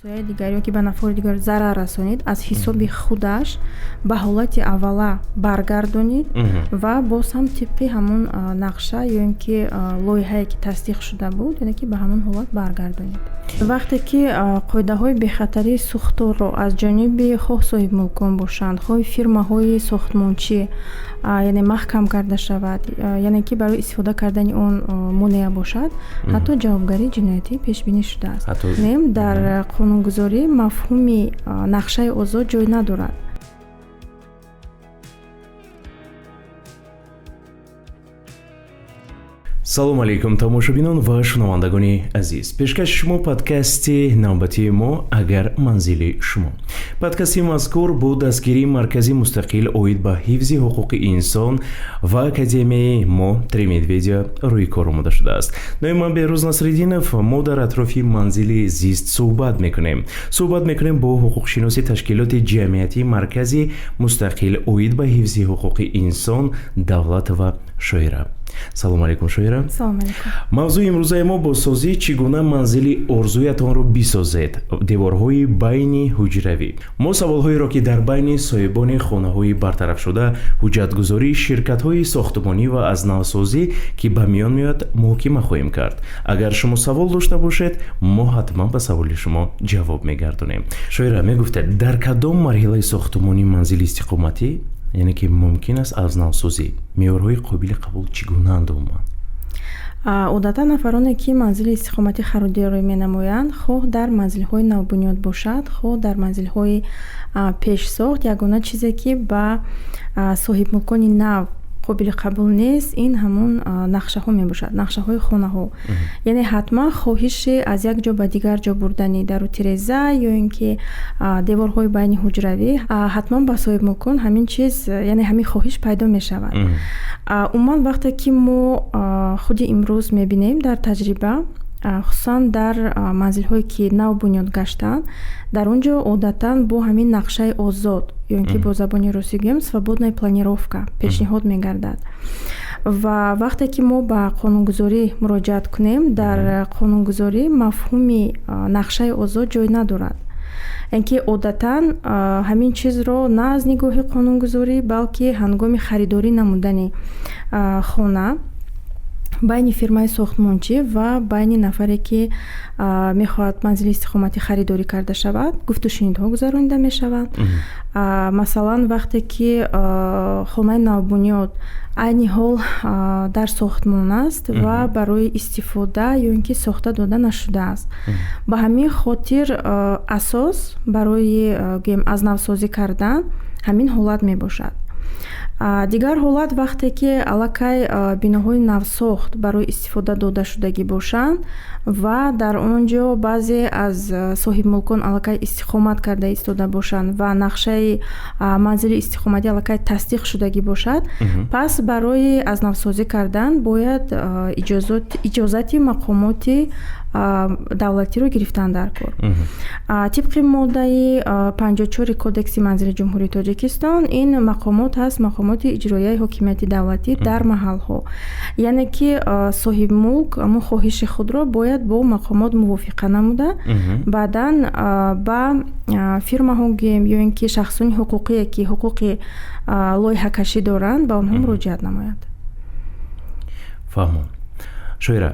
Сояи дигар ё ки ба нафари дигар зарар расонид, аз ҳисоби худаш ба ҳолати аввала баргардонид ва боз ҳам тибқи ҳамон нақша ё ин ки лоиҳае ки тасдиқ шуда буд, яъне ки ба ҳамон ҳолат баргардонид. Вақте ки қоидаҳои бехатарии сӯхторро аз ҷониби хоҳ соҳибмулкон бошанд, хоҳ фирмаҳои сохтмончӣ, яъне маҳкам карда шавад, яъне ки барои истифода кардани он монеа бошад, ҳатто ҷавобгарии ҷиноятӣ пешбинӣ шудааст. Дар қонунгузорӣ мафҳуми нақшаи озод ҷой надорад. Салом алейкум, тамошобинон ва шунавандагони азиз. Пешкаши шумо подкасти навбатии мо «Агар манзили шумо». Подкасти мазкур бо дастгирии Маркази мустақил оид ба ҳифзи ҳуқуқи инсон ва Академияи мо «Три медведя» рӯи кор омода шудааст. Номи ман Беҳрӯз Насриддинов. Мо дар атрофи манзили зист суҳбат мекунем. Суҳбат мекунем бо ҳуқуқшиноси ташкилоти ҷамъиятии Маркази мустақил оид ба ҳифзи ҳуқуқи инсон Давлатова Шоира. Салом алейкум, Шоира. Салом алейкум. Мавзӯи имрӯзаи мо бозсозӣ: чӣ гуна манзили орзуятонро бисозед, деворҳои байни ҳуҷравӣ. Мо саволҳоеро, ки дар байни соҳибони хонаҳои бартарафшуда, ҳуҷҷатгузории ширкатҳои сохтмонӣ ва аз навсозӣ, ки ба миён меояд, муҳокима хоҳем кард. Агар шумо савол дошта бошед, мо ҳатман ба саволи шумо ҷавоб мегардонем. Шоира, мегуфтед, дар кадом марҳилаи сохтмонии манзили истиқоматӣ, яъне ки мумкин аст аз навсозӣ, меъёрҳои қобили қабул чӣ гунаанд умуман? Одатан нафароне, ки манзили истиқоматӣ харидорӣ менамоянд, хоҳ дар манзилҳои навбунёд бошад, хоҳ дар манзилҳои пешсохт, ягона чизе, ки ба соҳибмулкони нав қобили қабул нест, ин ҳамон нақшаҳо мебошад, нақшаҳои хонаҳо. Яъне ҳатман хоҳиши аз як ҷо ба дигар ҷо бурдани дару тиреза ё ин ки деворҳои байни ҳуҷравӣ, ҳатман ба соҳибмулкон ҳамин чиз, яъне ҳамин хоҳиш пайдо мешавад. Умуман, вақте ки мо худи имрӯз мебинем дар таҷриба, хусусан дар манзилҳое, ки нав бунёд гаштанд, дар он ҷо одатан бо ҳамин нақшаи озод ё ин ки бо забони русӣ гӯем, свободная планировка пешниҳод мегардад. Ва вақте ки мо ба қонунгузорӣ муроҷиат кунем, дар қонунгузорӣ мафҳуми нақшаи озод ҷой надорад. Ин ки одатан ҳамин чизро на аз нигоҳи қонунгузорӣ, балки ҳангоми харидорӣ намудани хона байни фирмаи сохтмончӣ ва байни нафаре, ки мехоҳад манзили истиқоматӣ харидорӣ карда шавад, гуфтушунидҳо гузаронида мешаванд. Масалан, вақте ки хонаи навбунёд айни ҳол дар сохтмон аст ва барои истифода ё ин ки сохта дода нашудааст, ба ҳамин хотир асос барои, гӯем, аз навсозӣ кардан ҳамин ҳолат мебошад. Дигар ҳолат, вақте ки аллакай биноҳои навсохт барои истифода додашудагӣ бошанд ва дар он ҷо баъзе аз соҳибмулкон аллакай истиқомат карда истода бошанд ва нақшаи манзили истиқоматӣ аллакай тасдиқ шудагӣ бошад, пас барои аз навсозӣ кардан бояд иҷозати мақомоти давлатиро гирифтан дар кор. Тибқи моддаи 54 Кодекси манзили Ҷумҳурии Тоҷикистон, ин мақомот ҳаст мақомоти иҷроияи ҳокимияти давлатӣ дар маҳалҳо. Яъне ки соҳибмулк ҳамон хоҳиши худро бояд бо мақомот мувофиқа намуда, баъдан ба фирмаҳо, гӯем, ё ин ки шахсони ҳуқуқие, ки ҳуқуқи лоиҳакашӣ доранд, ба онҳо муроҷиат намояд. Фаҳмон. Шоира,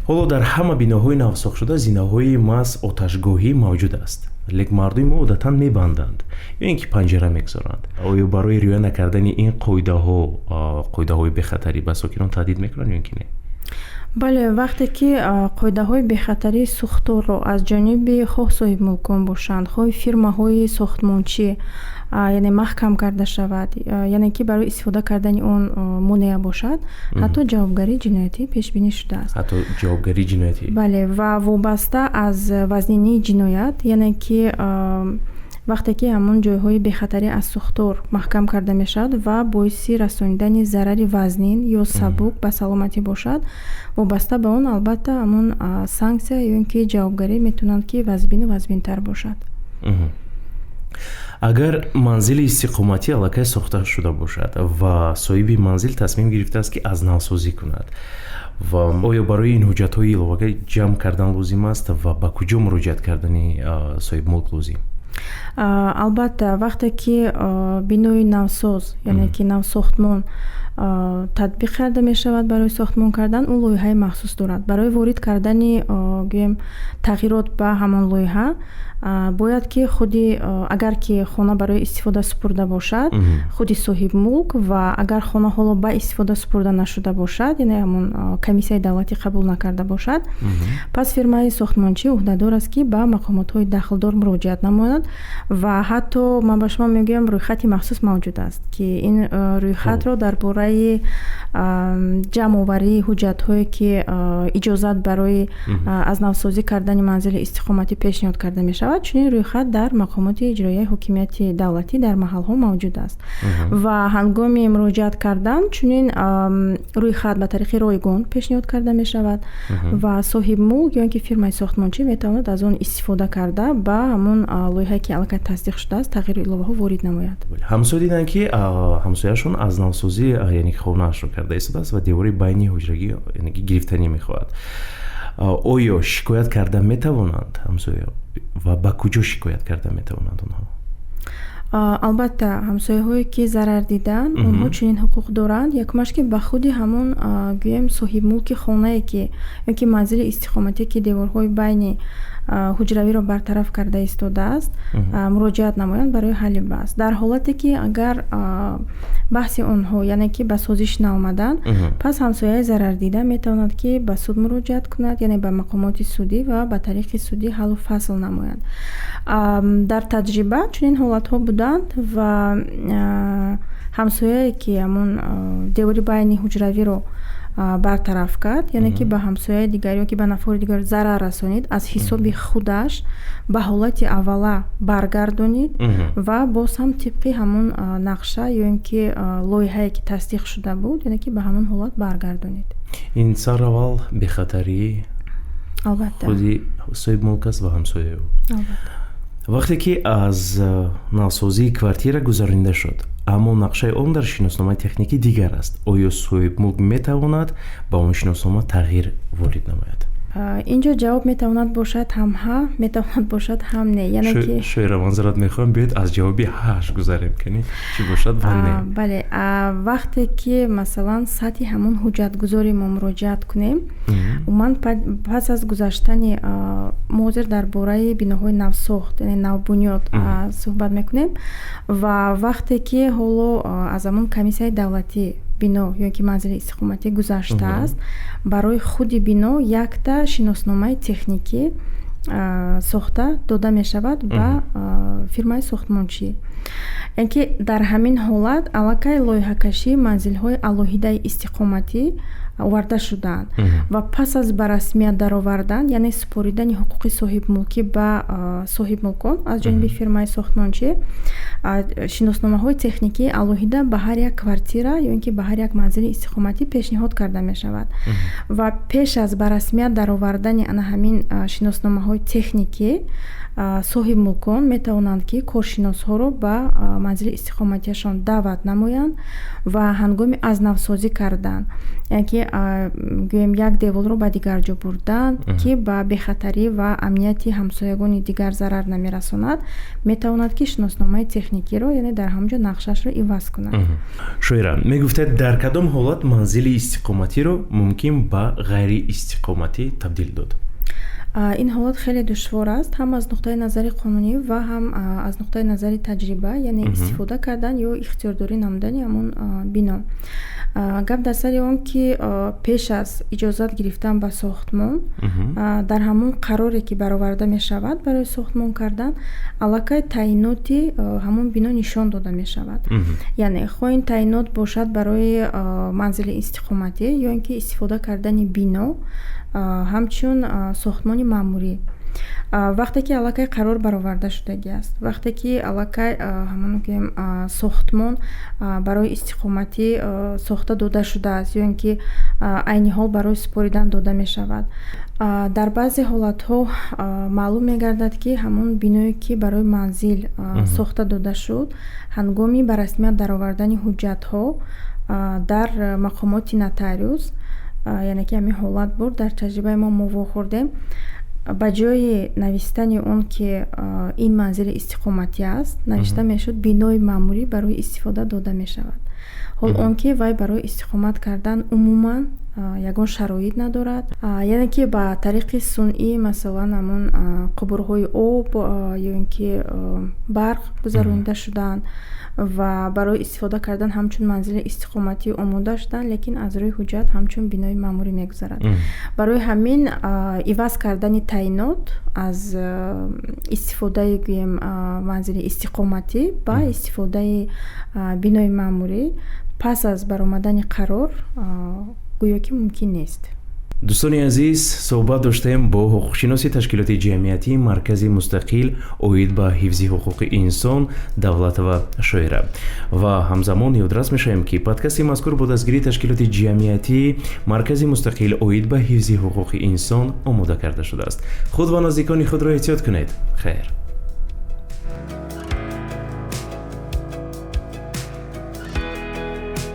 ҳоло дар ҳама биноҳои навсохтшуда зинаҳои маҳз оташгоҳӣ мавҷуд аст, лекин мардуми мо одатан мебанданд ё ин ки панҷара мегузоранд. Оё барои риоя накардани ин қоидаҳо, қоидаҳои бехатарӣ, ба сокинон таҳдид мекунанд ё ин ки не? Бале, вақте ки қоидаҳои бехатарии сӯхторро аз ҷониби хоҳ соҳибмулкон бошанд, хоҳ фирмаҳои сохтмончӣ, яъне маҳкам карда шавад, яъне ки барои истифода кардани он монеа бошад, ҳатто ҷавобгарии ҷиноятӣ пешбинӣ шудааст. Ҳатто ҷавобгарии ҷиноятӣ? Бале, ва вобаста аз вазнинии ҷиноят, яъне ки вақте ки ҳамон ҷойҳои бехатарӣ аз сӯхтор маҳкам карда мешавад ва боиси расонидани зарари вазнин ё сабук ба саломатӣ бошад, вобаста ба он, албатта, ҳамон санксия ё ин ки ҷавобгарӣ метавонанд, ки вазбину вазбинтар бошад. Агар манзили истиқоматӣ аллакай сохта шуда бошад ва соҳиби манзил тасмим гирифтааст, ки аз навсозӣ кунад. Ва оё барои ин ҳуҷҷатҳои иловагӣ ҷамъ кардан лозим аст ва ба куҷо муроҷиат кардани соҳибмулк лозим? Албатта, вақте ки бинои навсоз, яъне ки навсохтмон татбиқ карда мешавад барои сохтмон кардан, ӯ лоиҳаи махсус дорад. Барои ворид кардани, гӯем, тағйирот ба ҳамон лоиҳа бояд ки худи, агар ки хона барои истифода супурда бошад, худи соҳибмулк, ва агар хона ҳоло ба истифода супурда нашуда бошад, яъне ҳамон комиссияи давлатӣ қабул накарда бошад, пас фирмаи сохтмончӣ ӯҳдадор аст, ки ба мақомотҳои дахлдор муроҷиат намояд. Ва ҳатто ман ба шумо мегӯям, рӯйхати махсус мавҷуд аст, ки ин рӯйхатро дар бораи ҷамъоварии ҳуҷҷатҳое, ки иҷозат барои аз навсозӣ кардани манзили истиқоматӣ пешниҳод карда мешавад, чунин рӯйхат дар мақомоти иҷроияи ҳокимияти давлатӣ дар маҳалҳо мавҷуд аст. Ва ҳангоми муроҷиат кардан чунин рӯйхат ба тариқи ройгон пешниҳод карда мешавад ва соҳибмулк ё ин ки фирмаи сохтмончӣ метавонад аз он истифода карда, ба ҳамон лоиҳае, ки аллакай тасдиқ шудааст, тағйиру иловаҳо ворид намояд. Ҳамсоя диданд, ки ҳамсояашон аз навсозӣ, яъне ки хонаашро карда истодааст ва девори байни ҳуҷрагӣ, яъне ки гирифтанӣ мехоҳад. Оё шикоят карда метавонанд ҳамсоя ва ба куҷо шикоят карда метавонанд онҳо? Албатта, ҳамсояҳое, ки зарар диданд, онҳо чунин ҳуқуқ доранд: якумаш, ки ба худи ҳамон, гӯем, соҳибмулки хонае, ки ё ки манзили истиқоматие, ки деворҳои байни ҳуҷравиро бартараф карда истодааст, муроҷиат намоянд барои ҳалли баҳс. Дар ҳолате ки агар баҳси онҳо, яъне ки ба созиш наомаданд, пас ҳамсояи зарардида метавонад, ки ба суд муроҷиат кунад, яъне ба мақомоти судӣ, ва ба тариқи судӣ ҳаллу фасл намояд. Дар таҷриба чунин ҳолатҳо буданд ва ҳамсояе, ки ҳамон девори байни ҳуҷравиро бартараф кард, яъне ки ба ҳамсояи дигар ё ки ба нафари дигар зарар расонид, аз ҳисоби худаш ба ҳолати аввала баргардонид ва боз ҳам тибқи ҳамон нақша ё ин ки лоиҳае, ки тасдиқ шуда буд, яъне ки ба ҳамон ҳолат баргардонид. Ин сараввал бехатарии худи соҳибмулк аст ва ҳамсояи ӯ. Вақте ки аз навсозии квартира гузаронида шуд, аммо нақшаи он дар шиносномаи техникӣ дигар аст, оё соҳибмулк метавонад ба он шиноснома тағйир ворид намояд? Ин ҷо ҷавоб метавонад бошад ҳам ҳа, метавонад бошад ҳам не, яъне ки Шоира, манзарат мехоҳам, биёед аз ҷавоби ҳаш гузарем, кани чӣ бошад ва не. Бале, вақте ки, масалан, сатҳи ҳамон ҳуҷҷатгузори мо муроҷиат кунем, умуман пас аз гузаштани, мо ҳозир дар бораи биноҳои навсохт, яъне навбунёд суҳбат мекунем, ва вақте ки ҳоло аз ҳамон комиссияи давлатӣ бино ё ки манзили истиқоматӣ гузаштааст, барои худи бино якта шиносномаи техникӣ сохта дода мешавад ба фирмаи сохтмончӣ. Яъне ки дар ҳамин ҳолат аллакай лоиҳакашии манзилҳои алоҳидаи истиқоматӣ оварда шудаанд ва пас аз ба расмият даровардан, яъне супоридани ҳуқуқи соҳибмулкӣ ба соҳибмулкон аз ҷониби фирмаи сохтмончӣ, шиносномаҳои техникӣ алоҳида ба ҳар як квартира ё ин ки ба ҳар як манзили истиқоматӣ пешниҳод карда мешавад. Ва пеш аз ба расмият даровардани ана ҳамин шиносномаҳои техникӣ соҳибмулкон метавонанд, ки коршиносҳоро ба манзили истиқоматиашон даъват намоянд ва ҳангоми аз навсозӣ кардан, яъне ки, гӯем, як деворро ба дигар ҷо бурдан, ки ба бехатарӣ ва амнияти ҳамсоягони дигар зарар намерасонад, метавонад, ки шиносномаи техникиро, яъне дар ҳамон ҷо нақшашро иваз кунад. Шоира, мегуфтед, дар кадом ҳолат манзили истиқоматиро мумкин ба ғайриистиқоматӣ табдил дод? Ин ҳолат хеле душвор аст ҳам аз нуқтаи назари қонунӣ ва ҳам аз нуқтаи назари таҷриба, яъне истифода кардан ё ихтиёрдорӣ намудани ҳамон бино. Гап дар сари он, ки пеш аз иҷозат гирифтан ба сохтмон, дар ҳамон қароре, ки бароварда мешавад барои сохтмон кардан, аллакай таъиноти ҳамон бино нишон дода мешавад, яъне хоҳ ин таъинот бошад барои манзили истиқоматӣ ё ин ки истифода кардани бино ҳамчун сохтмони маъмурӣ. Вақте ки аллакай қарор бароварда шудагӣ аст, вақте ки аллакай ҳамон, гӯем, сохтмон барои истиқоматӣ сохта дода шудааст ё ин ки айни ҳол барои супоридан дода мешавад, дар баъзе ҳолатҳо маълум мегардад, ки ҳамон биное, ки барои манзил сохта дода шуд, ҳангоми ба расмият даровардани ҳуҷҷатҳо дар мақомоти нотариус Яъне ки ҳамин ҳолат буд, дар таҷрибаи мо вохӯрдем. Ба ҷои навистани он, ки ин манзили истиқоматӣ аст, навишта мешуд: бинои маъмурӣ барои истифода дода мешавад. Ҳол он ки вай барои истиқомат кардан умуман ягон шароит надорад. Яъне ки ба тариқи сунъӣ, масалан, ҳамон қубурҳои об ё ин ки барқ гузаронида шудаанд ва барои истифода кардан ҳамчун манзили истиқоматӣ омода шуданд, лекин аз рӯи ҳуҷҷат ҳамчун бинои маъмурӣ мегузарад. Барои ҳамин иваз кардани таъйинот аз истифодаи, гӯем, манзили истиқоматӣ ба истифодаи бинои маъмурӣ пас аз баромадани қарор гӯё ки мумкин нест. Дӯстони азиз, суҳбат доштем бо ҳуқуқшиноси ташкилоти ҷамъиятии Маркази мустақил оид ба ҳифзи ҳуқуқи инсон Давлатова Шоира. Ва ҳамзамон ёдрас мешавем, ки подкасти мазкур бо дастгирии ташкилоти ҷамъиятии Маркази мустақил оид ба ҳифзи ҳуқуқи инсон омода карда шудааст. Худ ва наздикони худро эҳтиёт кунед. Хайр.